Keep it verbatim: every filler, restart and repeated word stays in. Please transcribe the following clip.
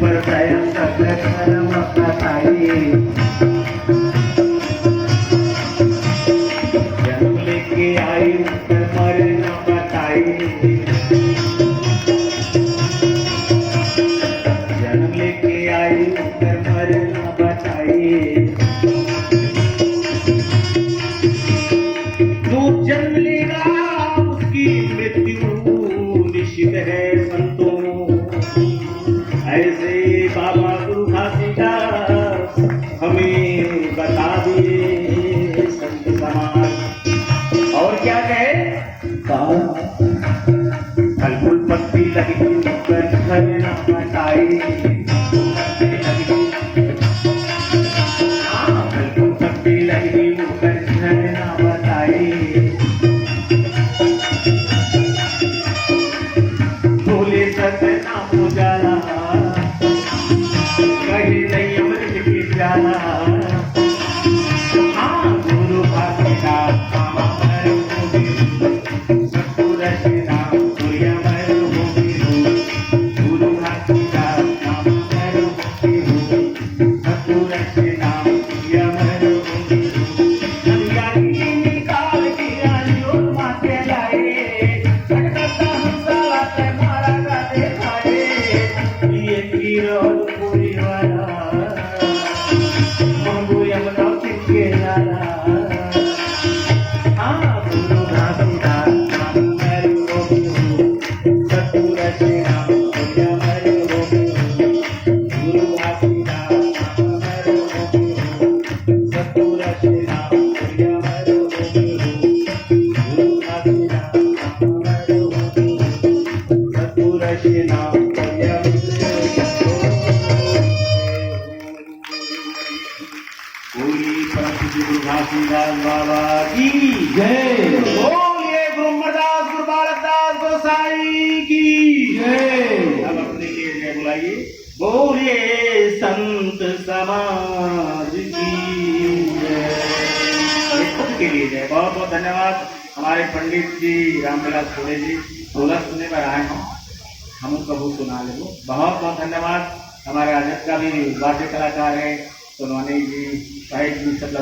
पर स्वयं सब धर्म बताई। जन्म लेके आई, पर मरना बताई। जन्म लेके आई, पर मरना बताई। जो जन्म लेगा, उसकी मृत्यु निश्चित है संतों। ऐसे बाबा गुरु घासीदास हमें बता दिए संत समाज। और क्या कहे? कहा, फल फूल पत्ती लगी, ऊपर घर ना बताई। हाँ, फल फूल पत्ती लगी, ऊपर घर ना बताई। भोले सतना उजाला, कहे नहीं अमृत की प्याला। हाँ, गुरु घासीदास बाबा मर हो गए, सतपुर श्री राम सूर्य मर हो गए। गुरु घासीदास बाबा मर हो गए, सतपुर श्री राम सूर्य मर हो गए। हरियाली निकाल के आलियो माथे लाए, खटखटा हंसाला ते मारा गाते खाए। ये गिरो पूरी वाला, मंगू यमुना किसके लाला। हाँ, गुरु घासीदास मर हो गए, सतपुर श्री राम सूर्य मर हो गए। गुरु घासीदास मर हो गए, सतपुर श्री राम सूर्य मर हो गए। गुरु घासीदास मर हो गए, सतपुर श्री राम सूर्य मर हो गए। बोलिए परम पूज्य गुरु घासीदास बाबा की जय। बोलिए गुरु अमरदास, गुरु बालक दास गोसाई की जय। अब अपने लिए जय बुलाइए। बोलिए संत समाज की जय। ये सबके लिए जय। बहुत बहुत धन्यवाद हमारे पंडित जी रामविलास खोड़े जी, ढोलक सुने बर आए हों, हम उनका बहुत सुना लेबो। बहुत बहुत धन्यवाद। हमारे राजद का भी वाद्य कलाकार है सोनवानी जी, साहिब जी, सब ला